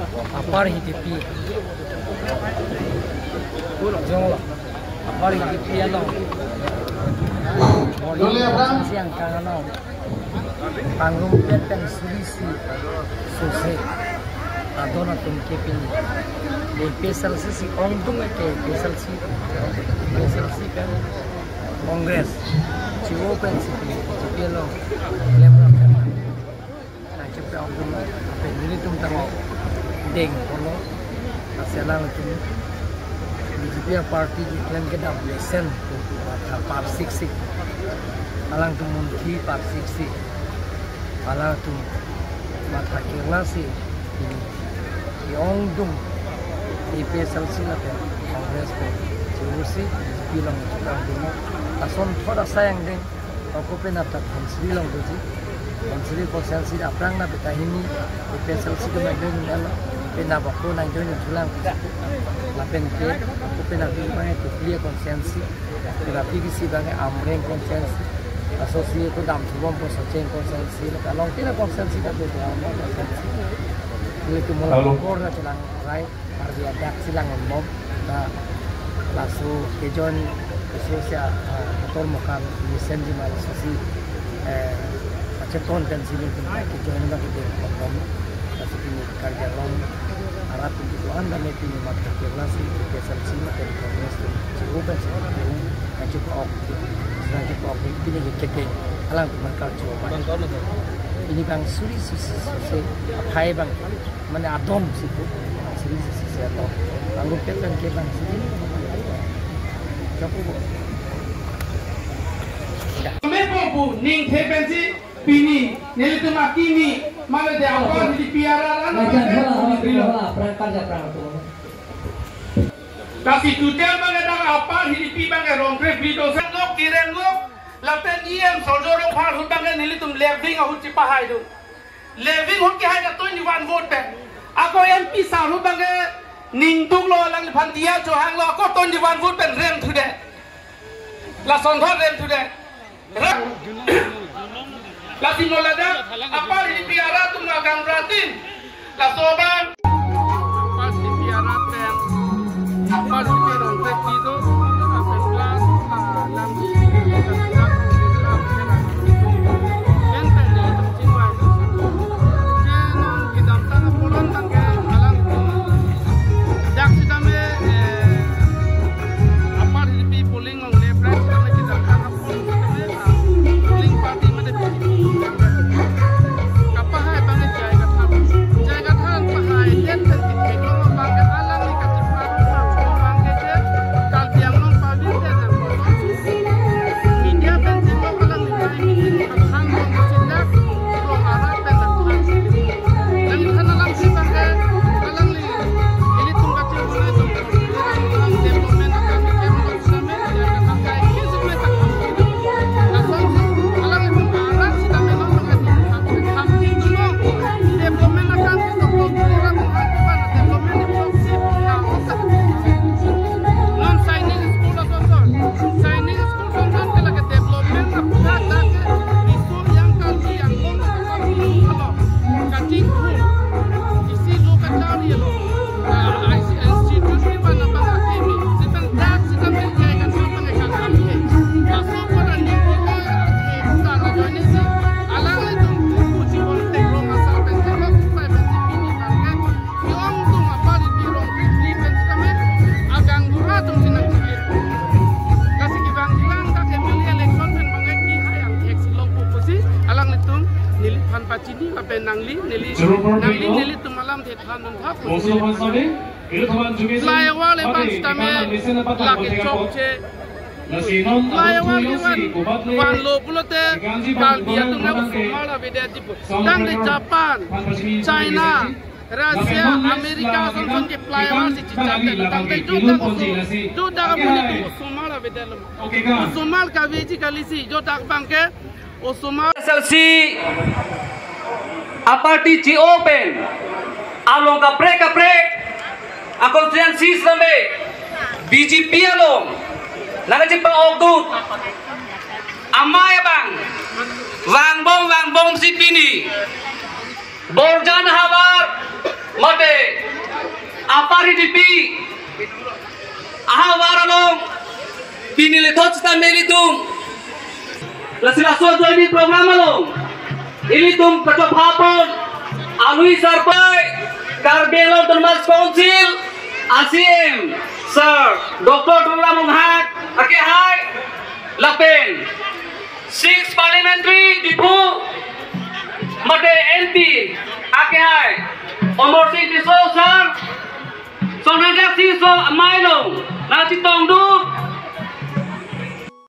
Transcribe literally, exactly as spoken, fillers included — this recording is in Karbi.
Upper Hidipi. Jonglo. Upper Hidipi along. Dole Abraham. Siang kang along. Pangrum pen pen suri isi sose. Adon atum ke pini. APHLC si ongdung ke APHLC. APHLC pen Congress. Chi-o pen si pini. Pi along. Lem ram pen. Nangcheprang atum, lapen nelitum tanglo deng kono, lasi alangtum BJP aparty keklem kedam lesen, matha parsiksik, alangtum munthi parsiksik, alangtum matha kirnasi, ke-ongdung APHLC lapen Congress pen chirusi, BJP along chiprang atum, lason thot asai angdeng, ako pen apta Dhansiri along doji. Dhansiri constituency aphrang na beta hini APHLC ke main elo. Pen abako nang join thulang. Lapen ke ako pen abang ke Tuklia constituency. Pen PVC abang ke Amreng constituency. Associate ko dam thubom ko Socheng constituency. Along tina constituency ka beta Amreng constituency. Nelitum mo kor na chelang rai. Ardi adak si lang-onbom, ta laso kejoin keso sia, ah, motor mokam mesen ji ma laso si, eh, acheton pen si nelitum ta kejoin ba kedeng-onbom, laso pini Karbi Anglong arat pini doan dame pini mat kekirla si APHLC ma pen Congress pen chiru pen si nelitum kachipa-ok, nangchipa-ok pini ke kedeng alangtum nangkarcho ma. Pini bang suri isi sose aphai bang mane adon si pu, suri isi sose adon. Anggur pen pen ke bang suri. Chapu bo. Mepo pu ningthe pensi pini nelitum akimi mane de apa di piara ran. Macam apa, apa, apa, perang kerja perang tu. Kasi tutel mane dak Upper Hidipi abang ke Rongkre Bri do se nok kireng nok lapen E M Surjya Rongphar ahut abang ke nelitum Leving ahut chipahai do. Leving ahut kehai na twenty-one vote pen. Ako M P sar ahut abang ke ningduklo alangliphan diya chohanglo ako twenty-one vote pen rem thude. Lason thot rem thude. Rem. Lasi mo ladak Upper Hidipi arat atum agang ratin. Laso abang. Upper Hidipi arat pen. Upper Hidipi Rongkre Bri do. Upper class, ah, lam Media pen jenglo kalang ni kai mini kathang bom sindak rong arat pen dak thang. Nangthan alam si bangke alangli ilitum kachinghon atum development akam keklem lo sitame ya kathang kai ke sitame kathang. Lason alanglitum arat sitame lo bangke kathang ke dolo development akam ke dolo development akam ke bana development ni proxy na hosa. Non signing school ason son signing school Sonson ke lake development aphuthak dak ke riso yang Karbi Anglong ke Karbi Anglong kachingthum isi lo kachari lo. Ah, I C institute ni mana bang akimi. Sitang dak sitang menjai kan sitang kan kami. Masuk pada ni ko ke ta na join si. Alanglitum buku si bon te rong asal pen te rong pai pen si pini bang ke. Yong tung apa di tirong kri pen sitame agang bura tung sinang kri. Kasi kibang hilang dak M L A election pen bang ki hai ang ek silong pupu si alanglitum neliphan pachini lapen nangli neli nangli nelitum alam thethan nang thap. Flyover le bang sitame lake chokche. Flyover le bang vanlo pulote Karbi atum na osomar avedetji pu. Tangte Japan, China, Russia, America, ason ason ke flyover si chichat tangte jodak oso, jodak amonit atum osomar avedetlo. Osomar kaveji kali si jodak bangke osomar. APHLC aparty chi-o pen along kaprek kaprek a constituency sitame B J P along nangkachipa-ok dut amei abang vangbom vangbom si pini Borjan havar mate P P ahavar along pini lethot sita ilitum, lasi laso ajoine program along ilitum kachopha pon alui sarpai Karbi Anglong Autonomous Council a C E M Sir Doctor Tuliram Ronghang akehai, lapen six Parliamentary Diphu mate M P akehai Amarsing Tisso Sir, Sonrang Daksi Sir amei along nangchetongdun